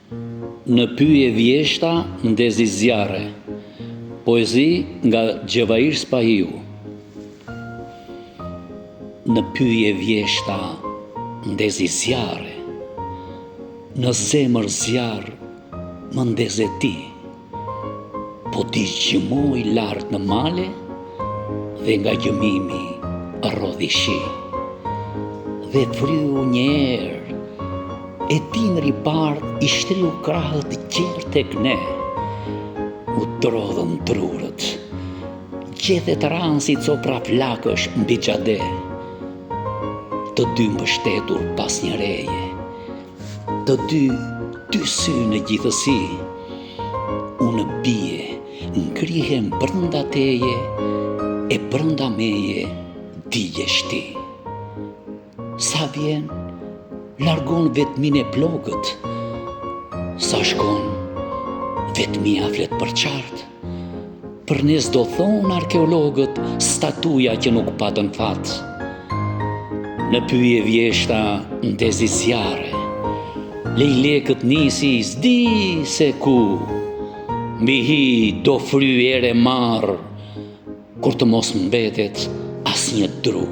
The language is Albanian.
Në pyje vjeshta ndezi zjarre. Poezi nga Xhevair Spahiu. Në pyje vjeshta ndezi zjarre. Në zemër zjarr më ndeze ti. Po ti gjëmoi lart në male dhe nga gjëmimi rrodhi shi. Dhe fryu një erë, e dimri i bardhë i shtriu krahët gjer tek ne. U drodhën drurët, gjethet ranë si copra flakësh mbi xhade. Të dy mbështetur pas një reje, Të dy, dy sy në gjithësi, unë bie, ngrihem brenda teje, e brenda meje digjesh ti. Sa vjen, largon vetminë e plogët, sa shkon, vetmia flet përçart. Për ne s'do thonë arkeologët statuja që nuk patën fat. Në pyje vjeshta ndezi zjarre, lejlekët nisi s'di se ku, mbi hi do fryjë erë e marrë, kur të mos mbetet asnjë dru.